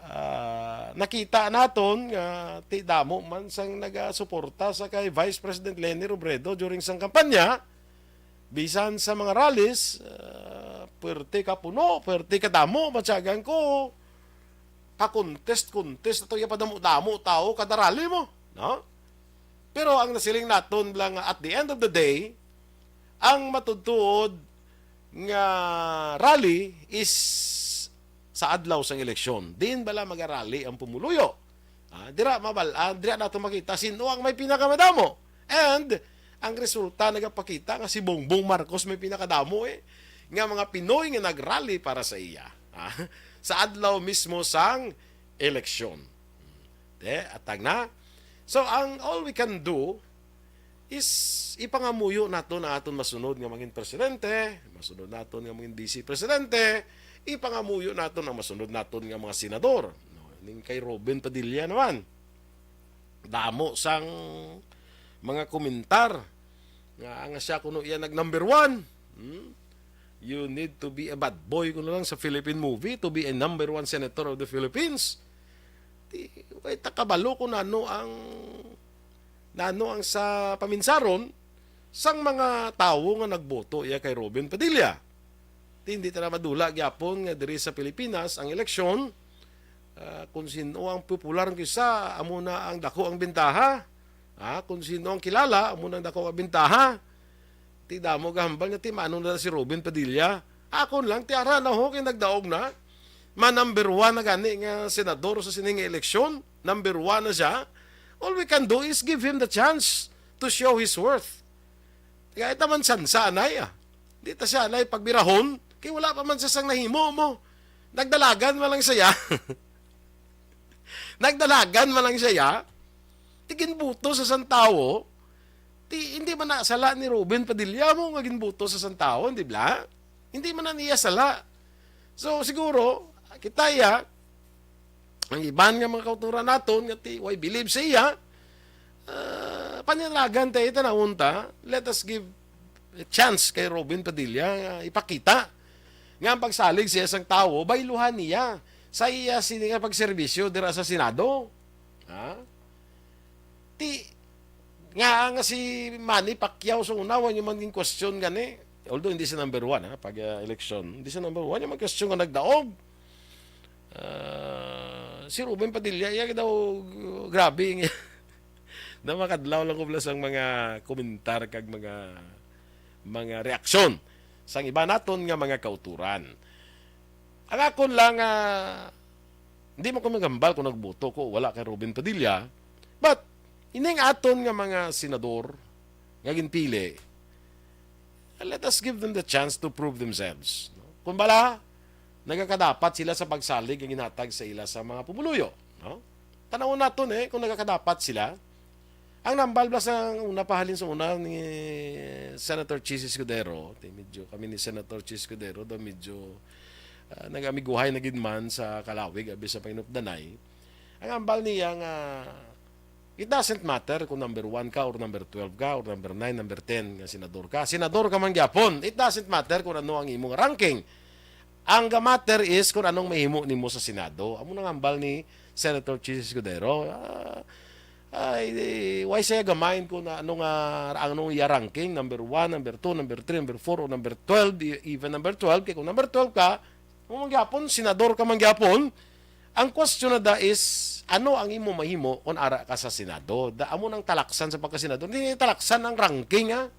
Ah, nakita naton nga ti damo man sang nagasuporta sa kay Vice President Leni Robredo during sang kampanya, bisan sa mga rallies, ah, puwerte ka puno, puwerte ka damo, matyagan ko, ka-contest, contest, ato iya padamo-damo tao kada rally mo, no? Pero ang nasiling naton lang nga at the end of the day, ang matudtuod nga rally is sa adlaw sang eleksyon. Diin bala magarally ang pumuluyo? Ah, dira mabal-an, dira nato makita sin-o ang may pinakamadamo. And ang resulta nagapakita nga si Bongbong Marcos may pinakadamo, eh, nga mga Pinoy nga nagrally para sa iya, ah, sa adlaw mismo sang eleksyon. Te, atag na. So, ang all we can do is ipangamuyo naton ang aton masunod nga mangin presidente, masunod naton nga mangin vice presidente, ipangamuyo naton ang masunod naton nga mga senador. No, ning kay Robin Padilla naman, damo sang mga komentar nga, nga siya kuno iya nag number one. Hmm? You need to be a bad boy kuno lang sa Philippine movie to be a number one senator of the Philippines. Ti, way ta kabalo kung nano ang, nano ang sa paminsaron sang mga tawo nga nagboto iya kay Robin Padilla. Ti, hindi ta na madula gyapon nga diri sa Pilipinas ang eleksyon, ah, kung sino ang popular, kisa amo na ang dako ang bentaha. Ah, kung sino ang kilala, amo na ang dako ang bentaha. Ti damo gahambal nga ti mano na si Robin Padilla. Akon lang, ti ara na ho, kay nagdaog na. Ma number one na gani nga senador sa sining nga eleksyon. Number one na siya. All we can do is give him the chance to show his worth. Kaya ita man sansa, anay, ah. Di ta siya, anay, pagbirahon. Kay wala pa man siya sang nahimo mo. Nagdalagan man lang siya. Nagdalagan man lang siya. Ti ginbuto sa sang tawo. Ti, hindi man na sala ni Robin Padilla mo nga ginbuto sa sang tawo, di ba? Hindi man na niya sala. So, siguro, kita iya, ang iban nga mga kauturan naton nga ti, way believe sa iya, ah, pananagan tayo, tanawon ta, let us give a chance kay Robin Padilla nga ipakita nga ang pagsalig siya sang tawo, bayluhan niya sa iya sini nga pagserbisyo dira sa Senado. Ha? Ti, nga, nga si Manny Pacquiao sa una, wa niyo man gin-question gani. Although hindi siya number one, ha, pag, ah, eleksyon. Hindi siya number one, yung mag-question nga nagdaog. Ah, si Robin Padilla, iya daw, grabe, na makadlaw lang ko pala sang mga komentar kag mga, mga reaksyon sang iba naton nga mga kauturan. Ang akon lang, ah, di man ko magambal kung nagboto ko o wala kay Robin Padilla. But, ining aton nga mga senador nga ginpili, let us give them the chance to prove themselves. No? Kung bala, nagakadapat sila sa pagsalig nga ginhatag sa ila sa mga pumuluyo. No? Tanawon naton, eh, kung nagakadapat sila. Ang nambal bala sa una, pahalin sa una ni Senator Chiz Escudero, ti medyo kami ni Senator Chiz Escudero daw medyo, ah, nag-amiguhay na gid man sa kalawig abi sa panginupdanay. Ang ambal niya nga, it doesn't matter kung number one ka or number twelve ka or number nine, number ten nga senador ka. Senador ka man gyapon. It doesn't matter kung ano ang imong ranking. Ang ga-matter is kung anong mahimo nimo sa Senado. Amo nang ambal ni Senator Chiz Escudero. Ah, ay, why siya gamain kung ano nga, ano iya ranking, number one, number two, number three, number four, o number twelve, e-, even number twelve, kay kung number twelve ka, kung man gyapon, senador ka man gyapon, ang question na da is, ano ang imo mahimo kung ara ka sa Senado? Da, amo nang talaksan sa pagkasenador. Hindi niya talaksan ang ranking, ha?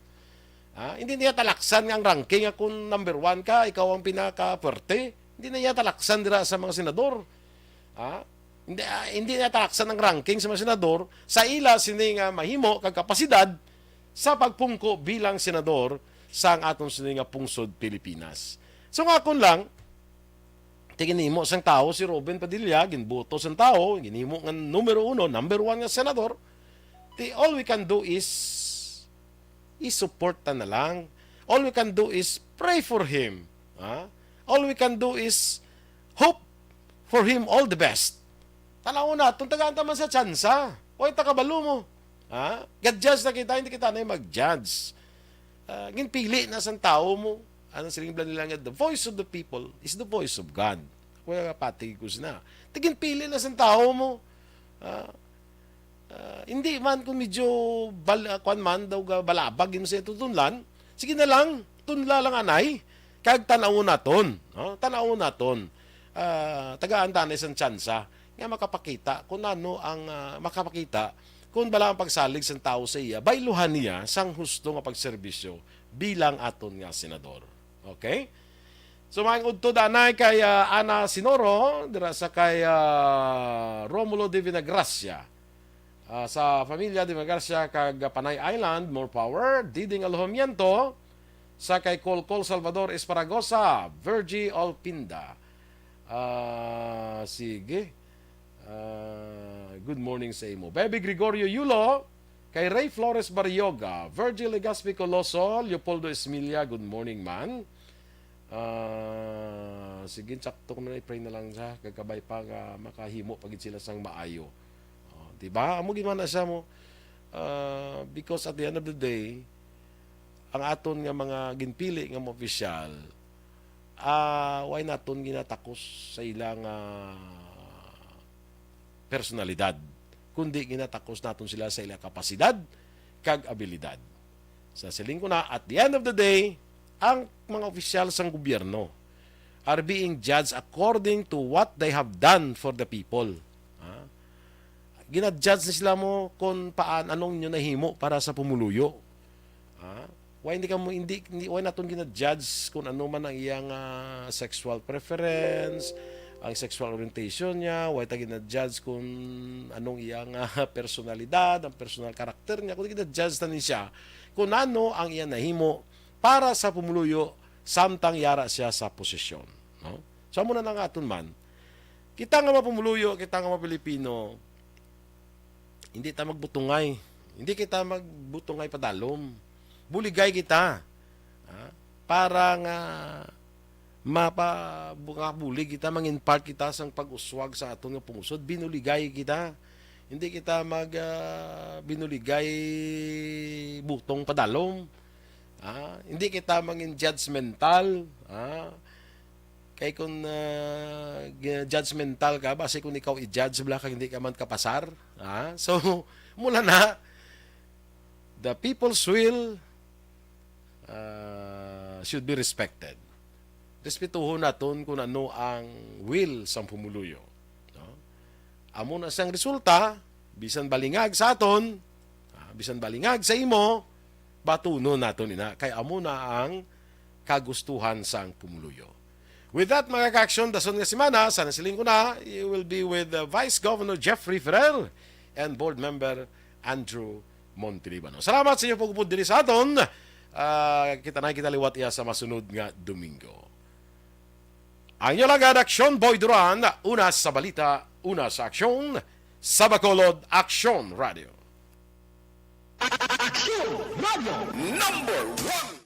Ha? Hindi niya talaksan nga ang ranking nga kung number one ka, ikaw ang pinaka-pwerte. Hindi na niya talaksan dira sa mga senador. Ha? Hindi, ah, hindi niya talaksan ang ranking sa mga senador sa ila sini nga mahimo kag kapasidad sa pagpungko bilang senador sa ang aton sini nga pungsod Pilipinas. So, nga akon lang, ti ginhimo sang tawo si Robin Padilla, ginboto sang tawo, ginhimo nga numero uno, number one nga senador. Ti, all we can do is i-support ta na lang. All we can do is pray for him. Ha? All we can do is hope for him all the best. Tan-awon naton, tagaan ta man sa tsansa. Way ta kabalo mo. Ha? Ga-judge na kita, hindi kita na mag-judge. Ah, ginpili na sang tawo mo. Ano siling bala nila nga, "The voice of the people is the voice of God." Kaya nga pati ko sina. Ti ginpili na sang tawo mo. Ah, ah, hindi man kung medyo bal-, ah, kwan man, daw ga-, balabag yun sa tunlan. Sige na lang, tunla lang anay. Kag tan-awon naton. No? Tan-awon naton. Ah, tagaan ta na isang tsansa nga makapakita kung ano ang, ah, makapakita kung bala ang pagsalig sang tawo sa iya, bayluhan niya sang husto nga pagserbisyo bilang aton nga senador. Okay? So, maayong udto danay kay, ah, Ana Sinoro, dira sa kay, ah, Romulo de Vinagracia. Ah, sa familia de Vinagracia kag Panay Island, more power. Diding Alojamiento, sa kay Colcol Salvador Esparagosa, Virgie Alpinda. Ah, sige. Ah, good morning sa imo. Baby Gregorio Yulo, kay Ray Flores Barrioga, Virgil Legazpi Coloso, Leopoldo Esmilla, good morning man. Ah, sige, sakto ko na, i-pray na lang siya. Kagkabay pa nga makahimo pa gid sila sang maayo. Oh, di ba? Amo gid man na siya mo. Ah, because at the end of the day, ang aton nga mga ginpili nga mga opisyal, ah, why naton ginatakos sa ila nga personalidad, kundi ginatakos naton sila sa ila kapasidad kag abilidad. Sa siling ko na, at the end of the day, ang mga opisyal sang gobyerno are being judged according to what they have done for the people. Ha? Gina-judge na sila mo kung paan, anong inyo nahimo para sa pumuluyo. Ha? Why hindi ka mo, hindi, hindi, why naton gina-judge kung ano man ang iyang, ah, sexual preference, ang sexual orientation niya, why ta gina-judge kung anong iyang, ah, personalidad, ang personal character niya, kundi gina-judge ta ni siya kung ano ang iyang nahimo para sa pumuluyo samtang yara siya sa posisyon, no? So, amo na lang aton man. Kita nga mga pumuluyo, kita nga mga Pilipino, hindi ta magbutungay. Hindi kita magbutungay padalom. Buligay kita. Ha? Para nga mapa-, makabulig kita, mangin part kita sang pag-uswag sa aton nga pungsod, binuligay kita. Hindi kita mag, ah, binuligay butong padalom. Ah, hindi kita mangin judgmental. Ah, kay kung, ah, gi-, judgmental ka, basi kung ikaw i-judge, bala kag hindi ka man kapasar. Ah, so, mula na, the people's will, ah, should be respected. Respetuhon naton kung ano ang will sang pumuluyo, no? Amo na siyang resulta, bisan balingag sa aton, ah, bisan balingag sa imo, batunon naton ina, kay amo na ang kagustuhan sang pumuluyo. With that, mga ka-aksyon, dason nga semana, sa nasiling ko na, you will be with, uh, Vice Governor Jeffrey Ferrer and Board Member Andrew Montelibano. Salamat sa inyo pag-upod diri sa aton. Ah, kita na kita liwat iya sa masunod nga Domingo. Ang inyo lagad, Aksyon Boy Duran, una sa balita, una sa aksyon, sa Bacolod, Aksyon Radio. Aksyon Radio. Number one.